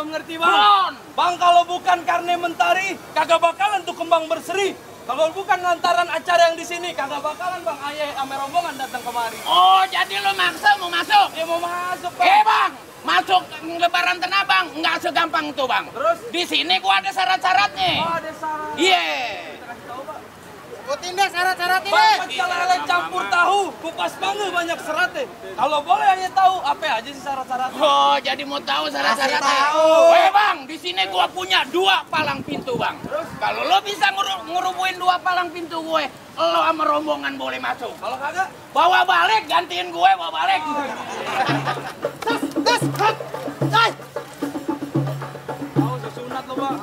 belum ngerti bang. Belum. Bang kalau bukan karena mentari, kagak bakalan tuh kembang berseri. Kalau bukan lantaran acara yang di sini, kagak bakalan bang Ayah ame rombongan datang kemari. Oh, jadi lo maksa mau masuk? Dia mau masuk bang. Bang, masuk Lebaran Tanah Abang nggak segampang itu bang. Terus? Di sini gua ada syarat-syaratnya. Oh ada syarat. Iya. Ikutin deh syarat-syaratnya. Bang, pecel lele campur tahu, kupas banget banyak seratnya. Kalau boleh hanya tahu apa aja sih syarat-syaratnya? Oh, jadi mau tahu syarat-syaratnya? tahu. Bang, di sini gua punya 2 palang pintu bang. Kalau lo bisa ngerubuhin 2 palang pintu gue, lo sama rombongan boleh masuk. Kalau kagak, Bawa balik, gantiin gue bawa balik. Tes, tes. mau sesunat lo bang.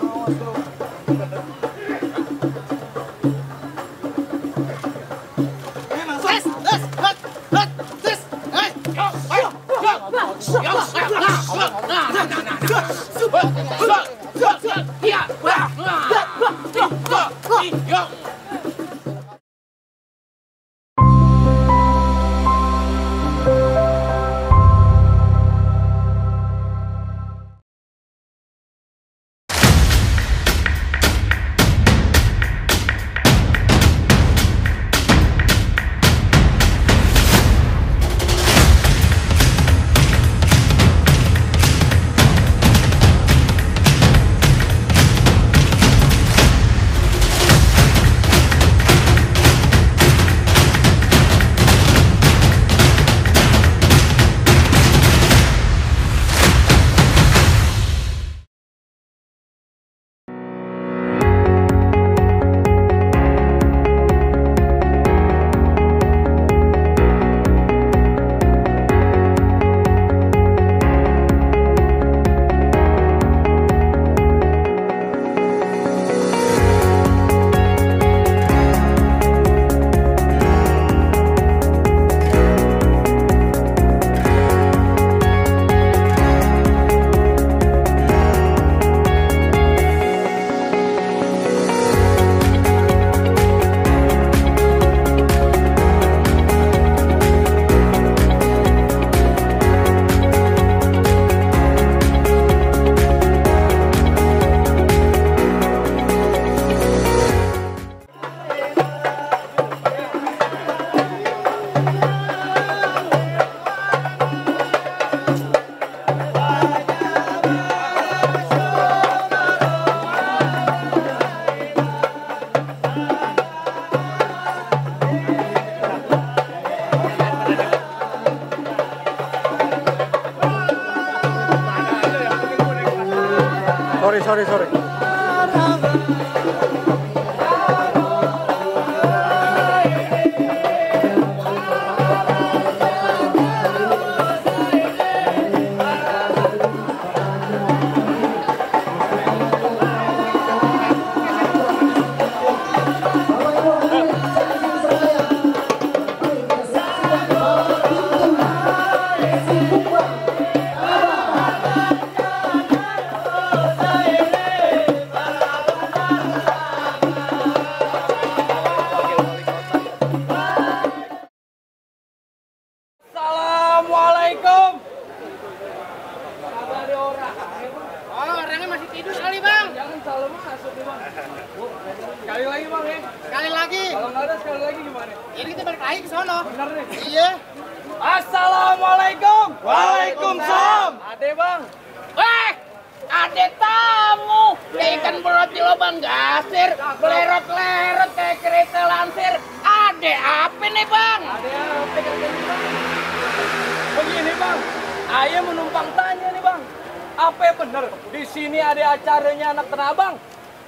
Tes, tes, tes, tes. Sorry. Assalamualaikum. Oh, orangnya masih tidur kali bang. Jangan salah masuk nih bang. Sekali lagi bang ya. Sekali lagi. Kalau nggak ada sekali lagi gimana? Ini kita balik lagi ke sono. Bener nih. Iya. Assalamualaikum. Waalaikumsalam. Ade bang. Weh, ada tamu. Kayak ikan berat di lubang gasir, belerot-lerot kayak kereta lansir. Ada apa nih bang? Ade apa kerjaan bang? Begini bang, Ayah menumpang tanya nih bang. Apa bener di sini ada acaranya anak Tanah Abang?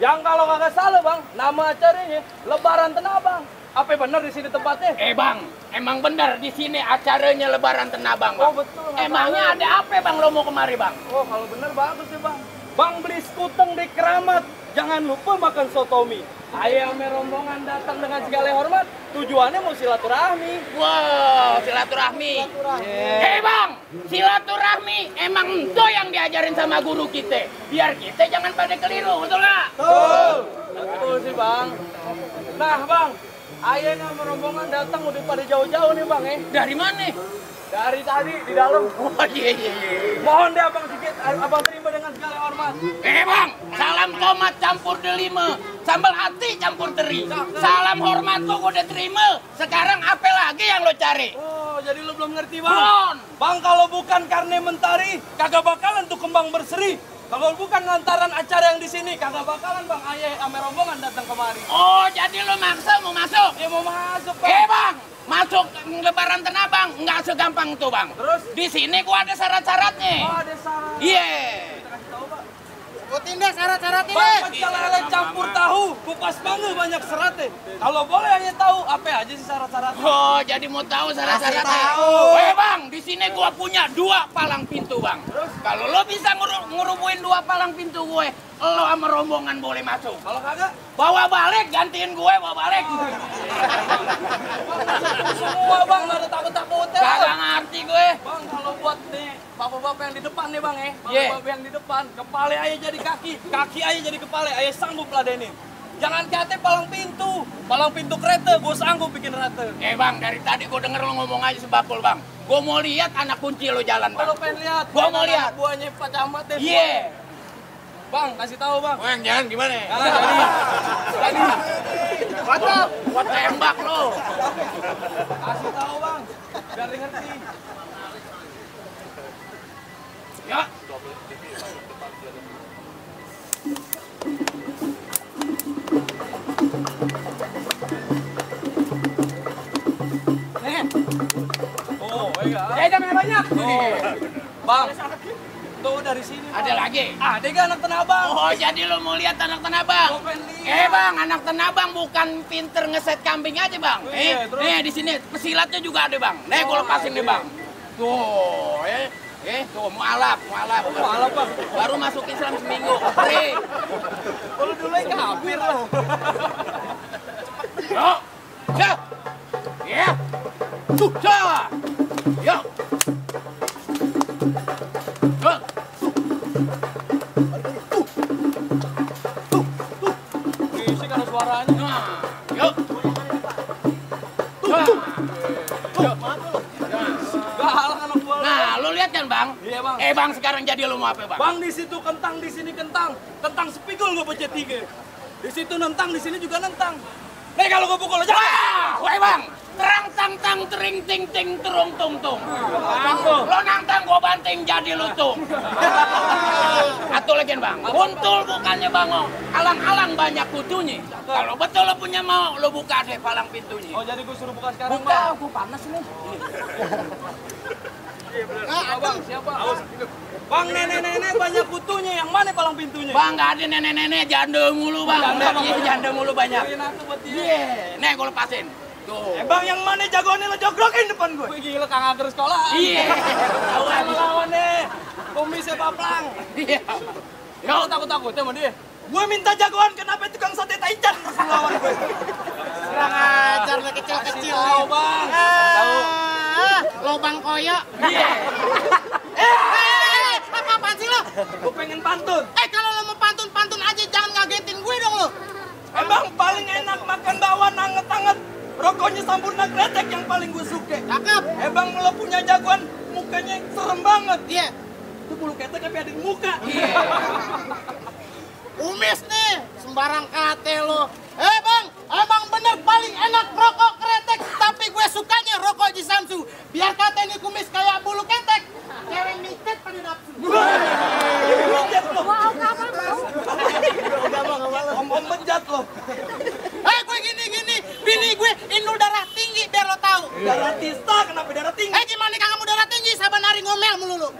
Yang kalau kagak salah bang, nama acaranya Lebaran Tanah Abang. Apa bener di sini tempatnya? Bang, emang bener di sini acaranya Lebaran Tanah Abang bang. Oh betul. nggak Emangnya salah. ada apa bang lo mau kemari bang? Oh kalau bener bagus ya bang. Bang beli skuteng di Keramat. Jangan lupa makan sotomi. Ayah ame rombongan datang dengan segala hormat. Tujuannya mau silaturahmi. Wow, silaturahmi. Bang, silaturahmi emang itu yang diajarin sama guru kita. Biar kita jangan pada keliru, betul nggak? Betul. Betul sih bang. Nah bang, Ayah sama rombongan datang udah pada jauh-jauh nih bang ya. Dari mana? Dari tadi di dalam. Oh iya. Mohon deh abang sedikit, abang terima dengan dengan segala hormat. Bang, salam tomat campur delima, sambal hati campur teri. Salam hormat kok udah terima. Sekarang apa lagi yang lo cari? Oh, jadi lo belum ngerti bang? Belum. Bang, kalau bukan karne mentari, kagak bakalan tuh kembang berseri. Kalau bukan lantaran acara yang di sini, kagak bakalan bang ayah ame rombongan datang kemari. Oh, jadi lo maksa mau masuk? Ya mau masuk bang. Bang, masuk lebaran Tanah Abang nggak segampang tuh bang. Terus? Di sini gua ada syarat-syaratnya. Oh, ada syarat. Iya. Kita kasih tahu pak. Sebutin deh syarat-syarat ini. Bang, pecel lele campur tahu, kupas banget banyak seratnya. Kalau boleh aja tahu, apa aja sih syarat-syaratnya? Oh, jadi mau tahu syarat-syaratnya? Kasih tahu. Bang, di sini gua punya 2 palang pintu bang. Kalau lo bisa ngerubuhin 2 palang pintu gue, lo sama rombongan boleh masuk. Kalau kagak, Bawa balik, gantiin gue bawa balik. semua bang, nggak ada takut-takutnya. Kagak ngerti gue. Bang, kalau buat nih bapak-bapak yang di depan nih bang ya, Iya. bapak-bapak yang di depan, kepala aja jadi kaki, kaki aja jadi kepala, aja sanggup ladenin. Jangan kate palang pintu kereta, gue sanggup bikin rata. Bang, dari tadi gue denger lo ngomong aja sebakul bang. Gue mau lihat anak kunci lo jalan bang. Kalau pengen lihat, Gua mau lihat. buahnya Pak Camat deh. Iya. Bang, kasih tahu bang. Bang, jangan gimana? Jadi, Gua tembak lo. kasih tahu bang, biar dia ngerti. Ya. Oh, iya. Jamnya banyak. Bang, tuh dari sini. Ada lagi. Ada gak anak Tanah Abang? Oh, jadi lo mau lihat anak Tanah Abang? Gua pengen lihat. Bang, anak Tanah Abang bukan pinter ngeset kambing aja, Bang. Iya, terus? Nih di sini pesilatnya juga ada, Bang. Nih gua lepasin nih, Bang. Tuh, tuh mau alap. Mau alap, Bang? Baru masuk Islam seminggu. Nih. Kalau dulu kafir lah. Yuk. Cek. Ya. Tuh, cek. Yuk. Berisik ada suaranya. Nah, yuk. Galak anak gua. Nah, lu lihat kan, Bang? Iya, Bang. Bang, sekarang jadi lu mau apa, Bang? Bang, di situ kentang, di sini kentang. Kentang sepikul gua pecah 3. Di situ nentang, di sini juga nentang. Nih kalau gua pukul aja. Wah, Bang. Terang tang tang tering ting ting terung tung tung. Bang, tuh. Lo nantang gua banting jadi lu tung. Atau lagi, Bang. Kuntul bukannya bangong. Alang-alang banyak kutunya. Kalau betul lo punya mau, lo buka deh palang pintunya. Oh, jadi gua suruh buka sekarang, Buka, Bang. gua panas nih. Siapa, Bang? Siapa? Bang, nenek-nenek banyak kutunya. Yang mana palang pintunya? Bang, nggak ada nenek-nenek janda mulu, Bang. Iya, janda mulu banyak. Bikin aku buat dia. Iya, nih gua lepasin. Tuh. Bang, yang mana jagoannya lo jogrokin depan gue? Wih, gila kang agar sekolah. Iya. Tahuan lawannya. Kumisnya paplang. Iya. Kalau takut-takut sama dia. Gue minta jagoan, kenapa tukang sate taichan terus lawan gue? Kurang ajar lo kecil-kecil. Tahu, Bang. Tahu. Lobang koyok. Iya. Apa-apaan sih lo? Gue pengen pantun. Kalau lo mau pantun aja, jangan ngagetin gue dong lo. Bang, paling enak makan bakwan anget-anget. Rokoknya sampurna kretek yang paling gue suka. Cakep. Bang, lo punya jagoan, mukanya serem banget. Iya. Itu bulu ketek tapi ada di muka. Umis nih, sembarang kate lo. Bang, emang bener paling enak rokok kretek, tapi gue sukanya rokok di Samsu. Biar kate ini kumis kayak bulu ketek. Cewek micet pada nafsu. Bejat lo. Om bejat lo. Gue gini, bini gue indul darah tinggi biar lo tahu. Darah tista, kenapa darah tinggi? Gimana kamu darah tinggi, saban hari ngomel mulu lo.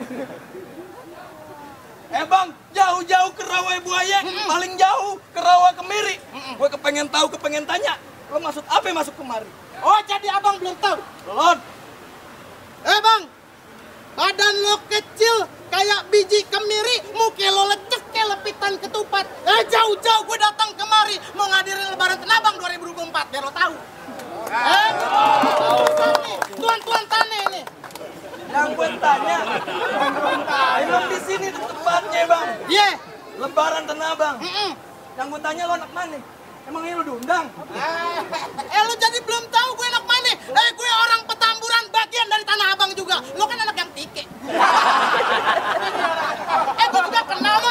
Bang, jauh-jauh ke Rawa Buaya, paling jauh ke Rawa Kemiri. Gue kepengen tahu, kepengen tanya, lo maksud apa yang masuk kemari? Oh, jadi abang belum tahu. Belum. Bang, badan lo kecil kayak biji kemiri, muka lo lecek kayak lepitan ketupat. Jauh-jauh gue datang kemari mau ngadirin lebaran Tanah Abang 2024, biar lo tahu. Tuan-tuan tane ini. Yang gue tanya, emang di sini tempatnya bang? Iya. Lebaran Tanah Abang. Yang gue tanya lo anak mana? Emangnya lo diundang? Lo jadi belum tahu gue anak mana? Gue orang Petamburan, bagian dari Tanah Abang juga. Lo kan anak yang tike. Gue juga kenal lo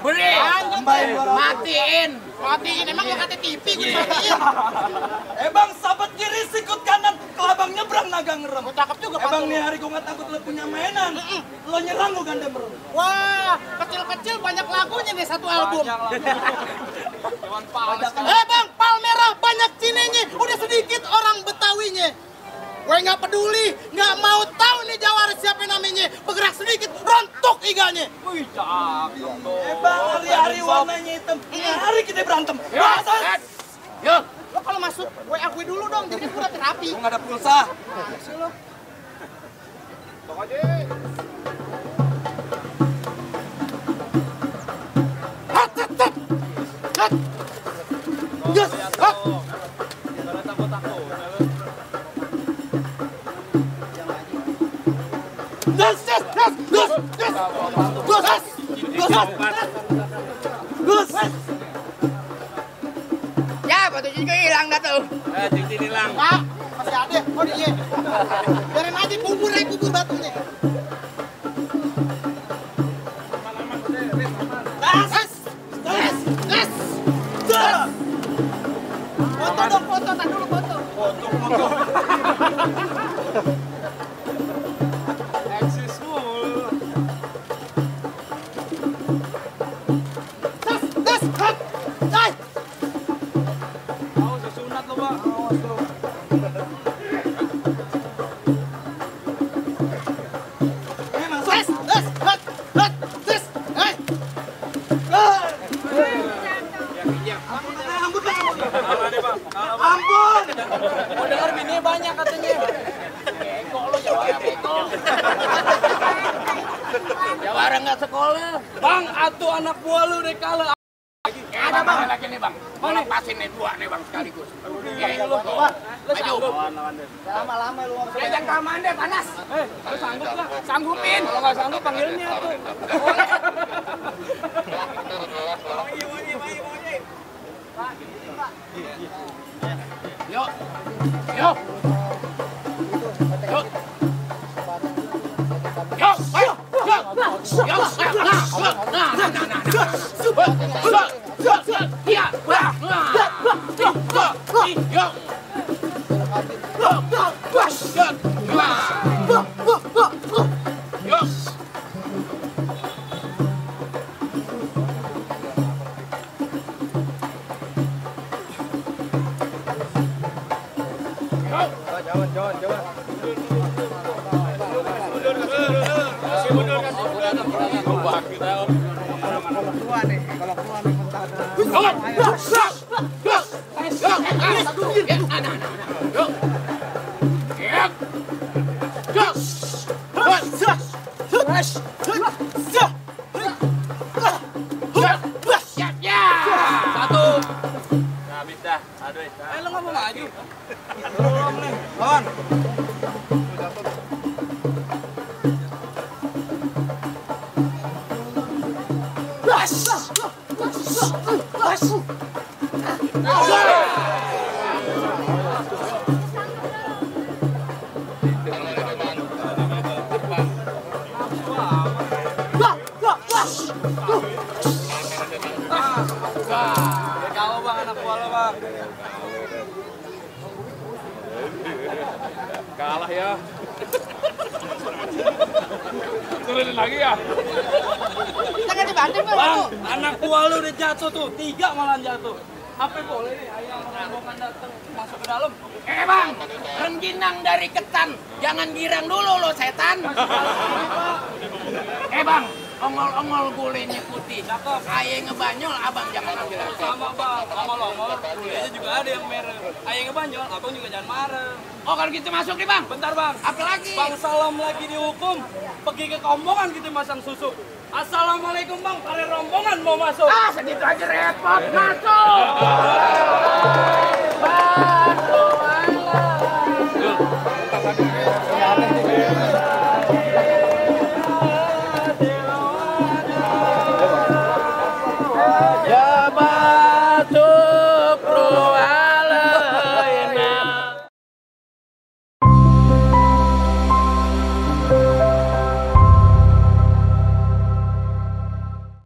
Beri. Matiin. Matiin, emang lo kata TV gue matiin. Bang, sahabat kiri sikut kanan, kelabang nyebrang naga ngerem. Gue cakep juga Bang, pantun nih lo. hari gue nggak takut lo punya mainan. Lo nyerang lo ganda merem. Wah, kecil-kecil banyak lagunya nih satu album. Cuman panas kan. Bang, Palmerah banyak cinenya, udah sedikit orang Betawinya. Gue nggak peduli, nggak mau tahu nih Jawara siapa namanya. Bergerak sedikit, rontok iganya. Wih, cakep tuh. Bang, hari-hari warnanya hitam. Hari kita berantem. Yuk. Lo kalau masuk, WA gue dulu dong, jadi gue udah terapi. Gue nggak ada pulsa. Sih lo. Yes. Takut-takut. Ya, batu juga hilang dah tuh. Cincin hilang. Pak, masih ada. Oh iya. Biarin aja kubur batunya. Gas. Foto dong, foto. Tak dulu foto. Foto. Eksis full. Gas. Hai. Mau sesunat lo, Bang. Awas lo. Ampun. Mau dengar bini banyak katanya. Beko lo Jawara beko. Jawara nggak sekolah. Bang, atuh anak buah lu deh kalah. Ada bang lagi nih bang. Mau lepasin nih dua nih bang sekaligus. Ya lu tuh. Maju. Lama-lama lu. Pegang kaman deh panas. Lu sanggup nggak? Sanggupin. Kalau nggak sanggup panggilnya tuh. Yuk. Yuk. Yuk. Yuk. Ayo. Yuk. Iya. Yuk. Lu nggak mau maju? Tolong nih, lawan. Kalau bang anak buah lo bang. Kalah ya. Turunin lagi ya. Jangan dibanting Bang, anak buah lu udah jatuh tuh, 3 malah jatuh. Apa boleh nih ayam rombongan datang masuk ke dalam? Bang, rengginang dari ketan. Jangan girang dulu lo setan. Bang, ongol-ongol gulenya putih. Cakep. Aye ngebanyol, abang jangan ambil hati. Sama bang, ongol-ongol, kulitnya juga ada yang merah. Ayah ngebanjol, abang juga jangan marah. Oh kalau gitu masuk nih bang. Bentar bang, Apa lagi? Bang Salam lagi dihukum, pergi ke Kombongan kita masang susu. Assalamualaikum bang, para rombongan mau masuk. Ah segitu aja repot. Masuk. Ya